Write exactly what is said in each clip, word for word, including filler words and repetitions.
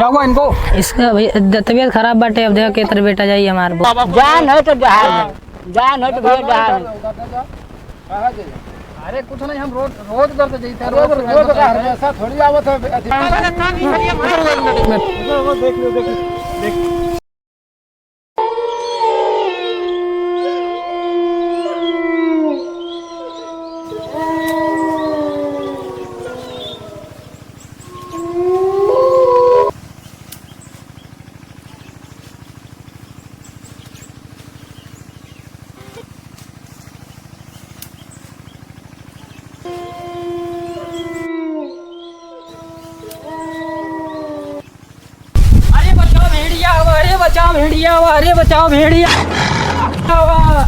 बाबा, इनको इसका भैया द-, तबीयत खराब बाटे, अब देखो के तरह बेटा जाई हमार बो-। जान है तो जहान है, जान है तो भैया जहान है। अरे कुछ नहीं, हम रोज, रोज दर्द जैसे रोज, रोज रोज का हमेशा थोड़ी आवत है, अथी। अरे बचाओ भेड़िया आवा, अरे बचाओ भेड़िया आवा, अरे बचाओ भेड़िया आवा।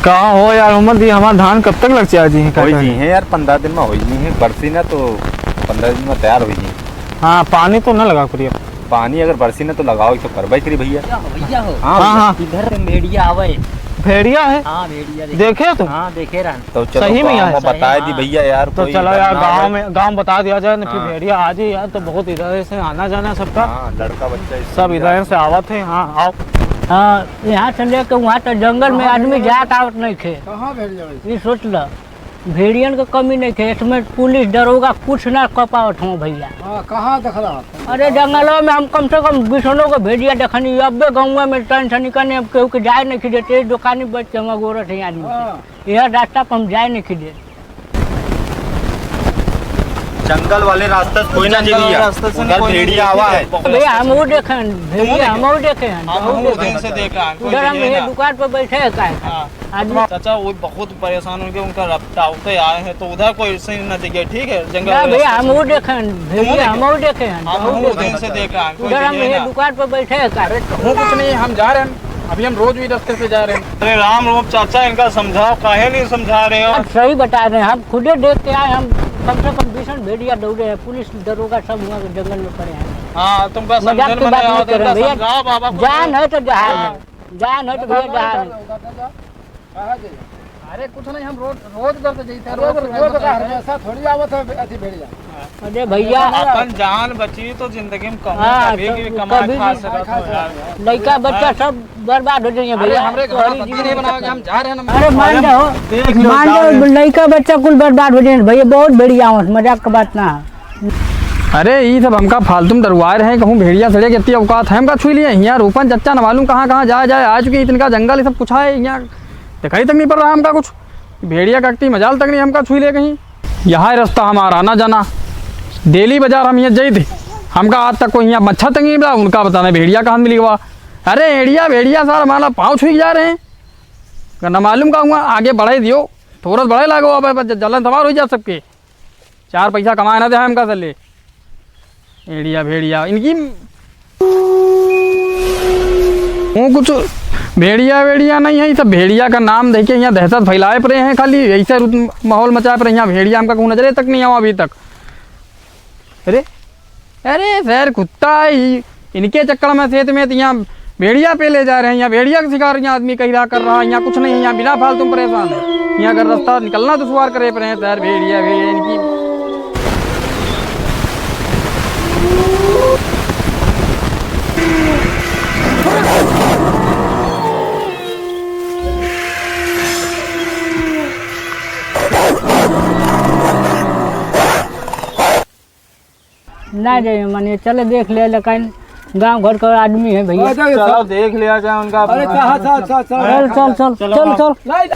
कहाँ हो यार उमर दी, हमार धान कब तक लग जाए जी? का होई करें? जी हैं यार, पन्द्रह दिन में होई जी हैं, बरसी ना तो पन्द्रह दिन में तैयार होई जी। हाँ, पानी तो ना लगा करिए। पानी अगर बरसी ना तो लगाओ, ई तो करबे करी भैया। भैया हो, भैया हो। हाँ, हाँ, भैया। हाँ। इधर से भेड़िया आवे। भेड़िया है? हाँ, भेड़िया देखे। देखे तुम? हाँ, देखे रहन। तो चलो सही में गाँव है? में बताए दी हाँ। भैया यार, तो कोई चलो यार, डरना गाँव है। में, गाँव में बता दिया जाए ना, फिर हाँ। भेड़िया आ जाए यार, तो बहुत इधर से आना जाना सबका। हाँ, लड़का बच्चा सब इधर से आवत है। हाँ, आओ। हाँ, यहाँ से लेके वहाँ तक जंगल में कहाँ आदमी भेड़िया जात आवत नहीं खे। कहाँ भेड़िया? ये सोच ल। भेड़ियन के कमी नइखे, इसमें पुलिस दरोगा कुछ ना क पावत हो भैया। हाँ, कहाँ देखला? अरे जंगलवा में हम कम से कम बिसनो के भेड़िया देखनी, अब्बे गौवा में टन से निकलने, अब केहू के जाए नइखे देते, दुकानी बच के हम अगोरत हैं आदमी से। हाँ। यह रास्ता पर हम जाए नइखे देते। जंगल वाले रास्ते से कोई ना जंगल वाले जाइए, रास्ते से उधर कोई ना भेड़िया जाइए। आवा है। भैया हम वो देखे हैं, भेड़िया हम वो देखे हैं, हम हम वो वो देखे दिन से हैं। देख रहा है, कोई उधर हम जाइए ये ना। दुकान पर बैठे हैं काहे? हाँ। आदमी चाचा, वो बहुत परेशान होंगे, उनका रफ्ता होते आए हैं, तो उधर कोई सीन ना जगह, ठीक है? जंगल ना वाले भैया, रास्ते हम से। वो देखे हैं, तुम वो भेड़िया हम देखे? वो देखे हैं, हम हम वो वो देखे दिन से हैं। देख रहे हैं, कोई उधर हम जगह ये ना। दुकान पर बैठे हैं का? अरे, कहूँ कुछ नहीं, हम जा रहे हैं, अभी हम रोज भी रास्ते से जा रहे हैं। अरे राम रूप चाचा, इनका समझाओ, काहे नहीं समझा रहे हो? आप सही बता रहे हैं, हम खुदे देख के आए, हम कम से कम बीसन भेड़िया दौड़े हैं, पुलिस दरोगा सब हुआ के जंगल में पड़े हैं। हाँ, तुमका मजाक समझन की में बात नहीं नहीं आवत, कर रहे इनका भैया, समझाओ बाबा को। जान है तो जहान है। हाँ। जान है तो भैया, जान है। अरे कुछ नहीं, हम रोज, रोज दर्द जैसे रोज, रोज रोज का हमेशा थोड़ी आवत है अथी भेड़िया। अरे भैया। अपन जान बची तो जिंदगी में कहूँ हाँ, कभी तो भी कमा कभी खा भी सकत हो यार। लइका बच्चा हाँ। सब बर्बाद हो जाइए अरे भैया। हमरे घर में बंदी नहीं बनाओगे, हम जा रहे हैं ना। अरे मान जाओ, देख लो, मान जाओ, लइका बच्चा कुल बर्बाद हो जाइए भैया, बहुत भेड़िया हो, मजाक का बात ना है। अरे, ई सब हमका फालतू में डरवाए रहे, कहूँ भेड़िया सड़े के इतनी औकात है, हमका छुई लिए। हियाँ रूपन चच्चा न मालूम कहाँ, कहाँ जाए, जाए, आ चुके हैं, इतनका जंगल, ये सब कुछ है, हियाँ दिखाई तक नहीं पड़ रहा हमका कुछ। भेड़िया का इतनी मजाल तक नहीं हमका छुई ले कहीं। यह है रास्ता हमारा आना जाना। डेली बाजार हम यहाँ जाई थे, हमका आज तक कोई यहाँ मच्छर तक नहीं मिला, उनका बताना भेड़िया कहाँ मिली हुआ। अरे, एड़िया, भेड़िया सार हमारा पाँव छुई जा रहे हैं। न मालूम का हुआ, आगे बढ़ाई दियो, थोड़ा बढ़ाई लागो, अब, अब ज-, जलन सवार हो जा सबके। चार पैसा कमाए ना दे हमका से ले। एड़िया भेड़िया इनकी। वो कुछ भेड़िया वेड़िया नहीं है, ये सब भेड़िया का नाम देके यहाँ दहशत फैलाए पड़े हैं, खाली ऐसे रुत-, माहौल मचाए पड़े हैं। यहाँ भेड़िया हमका कहूँ नजरे तक नहीं आवा अभी तक। अरे, अरे, शहर कुत्ता है, ई इनके चक्कर में खेत में तो यहाँ भेड़िया पे ले जा रहे हैं, यहाँ भेड़िया का शिकार यहाँ आदमी कहीं रहा कर रहा है, यहाँ कुछ नहीं है, यहाँ बिना फालतू में परेशान है। यहाँ अगर रास्ता निकलना दुश्वार करे पड़े हैं, शहर भेड़िया, भेड़िया इनकी। ना जाइए, मानिए, चलो देख ले, लेकिन गांव घर का आदमी है भैया। आ जाओ, चलो, देख लिया जाए उनका। अरे, चल, चल, चल, चल। चल, चल, चल, चल, चल।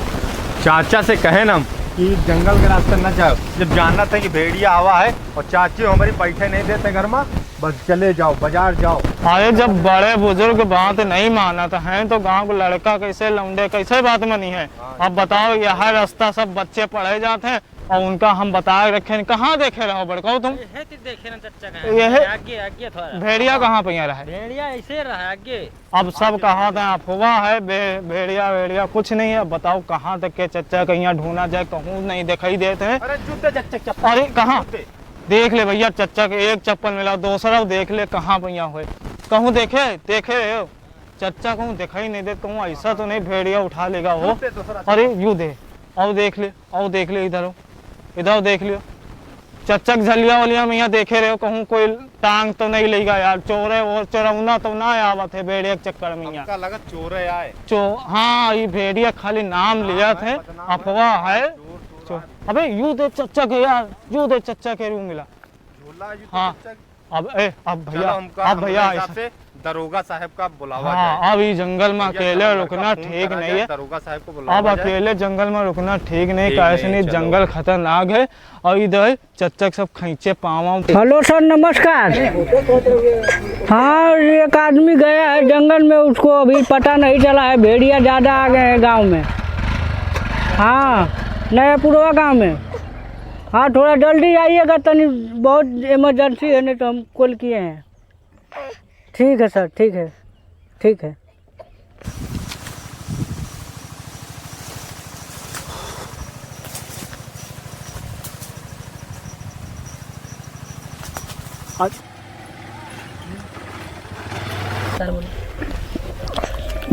चाचा से कहे ना कि जंगल के रास्ते न जाओ, जब जानत है कि भेड़िया आवा है और चाची हमारी बैठे नहीं देते घर में, बस चले जाओ, बाजार जाओ। अरे, जब बड़े बुजुर्ग बात नहीं मानत हैं तो गांव के लड़का कैसे, लौंडे कैसे बात मानी है? हाँ। अब बताओ, यह रास्ता सब बच्चे पढ़े जाते हैं, और उनका हम बताए रखे हैं, कहाँ देखे रहो बड़को तुम? यही तो देखे ना चच्चा का। यही आगे, आगे थोड़ा। भेड़िया कहाँ पे यहाँ रहे? भेड़िया ऐसे रहा आगे। अब सब आगे कहा था, अफवाह है, बे-, भेड़िया, भेड़िया कुछ नहीं है। बताओ कहाँ तक के चच्चा के यहाँ ढूंढा जाए, कहूँ नहीं दिखाई देते हैं। अरे जूते चच्चा, चप्पल। अरे कहाँ? जूते। देख ले भैया, चच्चा के एक चप्पल मिला, दूसरा देख ले कहाँ पे यहाँ हुए। कहूँ देखे, देखे रहे हो? चच्चा कहूँ दिखाई नहीं देते, कहूँ ऐसा तो नहीं भेड़िया उठा लेगा हो। जूते दूसरा। अरे यू दे, और देख ले। और देख ले इधर हो, इधर देख लियो। चच्चक झलिया वलिया में यहाँ देखे रहे हो, कहूँ कोई टांग तो नहीं लेगा यार, चोरे और चोरौना तो ना आवत है भेड़िया के चक्कर में यहाँ। हमका लगा चोरे आए। चो-, हाँ, ये भेड़िया खाली नाम लिया थे, अफवाह है। चो-, अबे यू दे चच्चक है यार, यू दे चच्चक है, यू मिला। झोला, यू हाँ। चच्चक। अब, ए, अब भैया, चलो, हमका, अब हमरे भैया, हिसाब ऐसा से दरोगा साहब का बुलावा हाँ, जाए। अब ई जंगल में भैया, अकेले चलो, रुकना लड़का फोन ठीक करा नहीं जाए, है। दरोगा साहब को बुलावा अब जाए। अकेले जंगल में रुकना ठीक नहीं, ठीक काहे से नहीं, नहीं, चलो। जंगल खतरनाक है। और इधर चच्चक सब खींचे पावा। हेलो सर, नमस्कार। हाँ, एक आदमी गया है जंगल में, उसको अभी पता नहीं चला है, भेड़िया ज़्यादा आ गए हैं गांव में। हाँ, नयापुरवा गांव में। हाँ, थोड़ा जल्दी आइएगा, तनी बहुत इमरजेंसी है, नहीं तो हम कॉल किए हैं। ठीक है सर, ठीक है, ठीक है।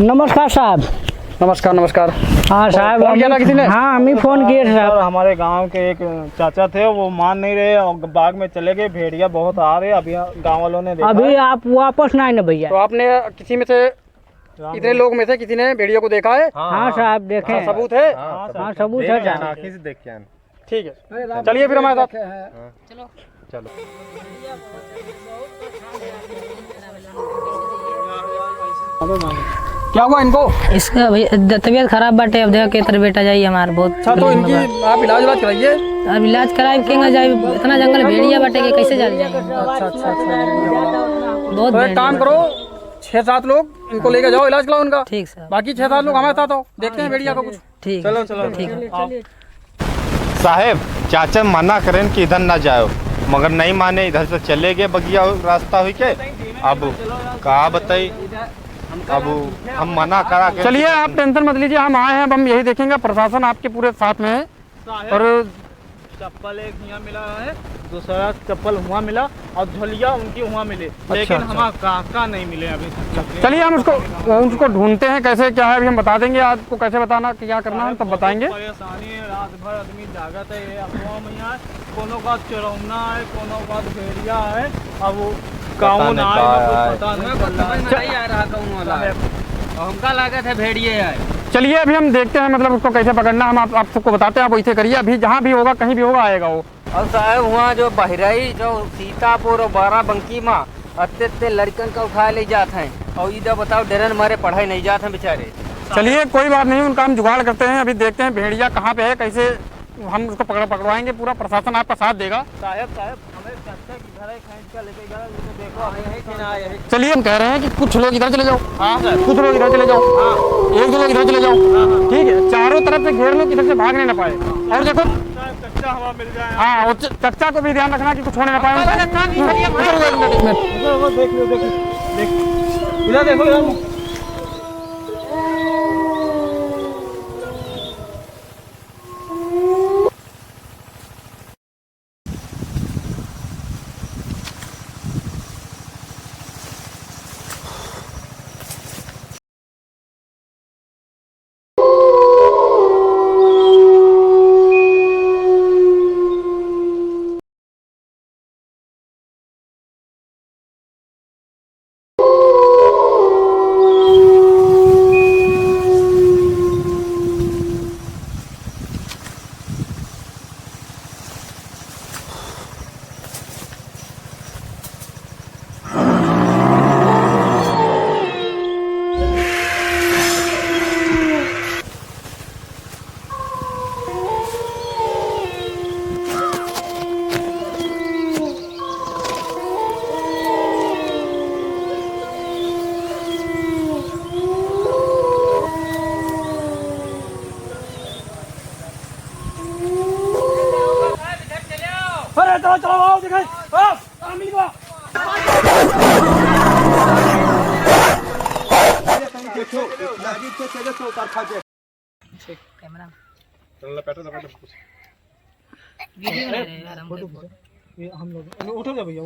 नमस्कार साहब। नमस्कार, नमस्कार। हाँ साहब, फोन किया था किसी ने? हाँ, हम ही फोन किए थे साहब। सर, हमारे गांव के एक चाचा थे, वो मान नहीं रहे और बाग में चले गए। भेड़िया बहुत आ रहे, अभी गांव वालों ने देखा अभी है। आप वापस ना आए ना भैया। तो आपने किसी में से, इतने लोग में से किसी ने भेड़िया को देखा है? हाँ, हाँ। साहब, देखे हैं। सबूत है? हाँ, हाँ, सबूत है। सबूत है देख के साहब। आना, आँखी से देख के आना। ठीक है, चलिए फिर हमारे साथ। चलो। चलो। क्या हुआ इनको? इसका अभी द-, तबीयत खराब बाटे, अब देखो के तरह बेटा जाई हमार बहुत अच्छा, तो इनकी आप इलाज, इलाज कराइए। अब इलाज कराए के ना जाए, इतना जंगल भेड़िया बाटे के कैसे जाल जाए? अच्छा, अच्छा, अच्छा। बहुत तो एक भेड़िया काम बाटे। करो, छह सात लोग इनको लेके जाओ, इलाज कराओ उनका। ठीक सर। बाकी छह सात लोग हमारे साथ आओ, देखते हैं भेड़िया का कुछ। ठीक है। चलो, चलो। ठीक है। आओ। साहेब, चाचा मना करेन कि इधर ना जाओ, मगर नहीं माने, इधर से चले गए बगिया रास्ता हुई के। अब का बताई, अब हम मना करा के चलिए, आप tension मत लीजिए, हम आए हैं, अब हम यही देखेंगे, प्रशासन आपके पूरे साथ में है। साहेब, और चप्पल एक हियाँ मिला है, दूसरा चप्पल हुआँ मिला और झोलिया उनकी हुआँ मिले, अच्छा, लेकिन अच्छा। हमार काका नहीं मिले अभी तक। चलिए, हम उसको, उसको ढूंढते हैं, कैसे क्या है, अभी हम बता देंगे आपको, कैसे बताना, क्या करना है, हम तब बताएंगे। परेशानी है, रात भर आदमी जागत है, ये अफवाह में यहाँ कोनो का चोरौना है, कोनो का भेड़िया है, अब वो पता कौन नहीं आए, का कुछ आए। पता नहीं चल रहा है। नहीं आ रहा कौन वाला है। हमका लागत है भेड़िए आए। चलिए, अभी हम देखते हैं, मतलब, उसको कैसे पकड़ना, हम आप, आप सबको बताते हैं, आप वैसे करिए, अभी जहाँ भी होगा, कहीं भी होगा, आएगा वो। और साहब, हुआँ जो बहराइच, जो सीतापुर और बाराबंकी मा अत्ते अत्ते लड़कन का उठाए ले जात हैं, और इधर बताओ, डरन मारे पढ़ाई नहीं जात हैं बेचारे। चलिए, कोई बात नहीं, उनका हम जुगाड़ करते हैं। अभी देखते हैं भेड़िया कहाँ पे है, कैसे हम उसको पकड़, पकड़वाएंगे। पूरा प्रशासन आपका साथ देगा। साहब, साहब, हमें चाचा की घर है, खींच कर लेके गया, ये तो देखो, हाँ, यही से ना, यही। चलिए, हम कह रहे हैं कि कुछ लोग इधर चले जाओ, हाँ, सर। कुछ लोग इधर चले जाओ, हाँ। एक दो लोग इधर चले जाओ, हाँ, हाँ। ठीक है, चारों तरफ से घेर लो, किधर से भागने ना पाए। और देखो, कच्चा हवा मिल जाए। हाँ, और च-, चच्चा को भी ध्यान रखना कि कुछ होने ना पाए उनका। अरे, कान नहीं, चलिए, उधर, उधर, उधर, उधर। उधर, उधर, देख लो, देख लो, देख। इधर देखो, इधर। अरे, चलो, चलो, आओ, दिखाई, आओ, आओ, मिल गया। ठीक, कैमरा। चल, लपेटो, लपेटो कुछ। वीडियो नहीं रहे यार, हम देखो। ये हम लोग, उठो जा भैया।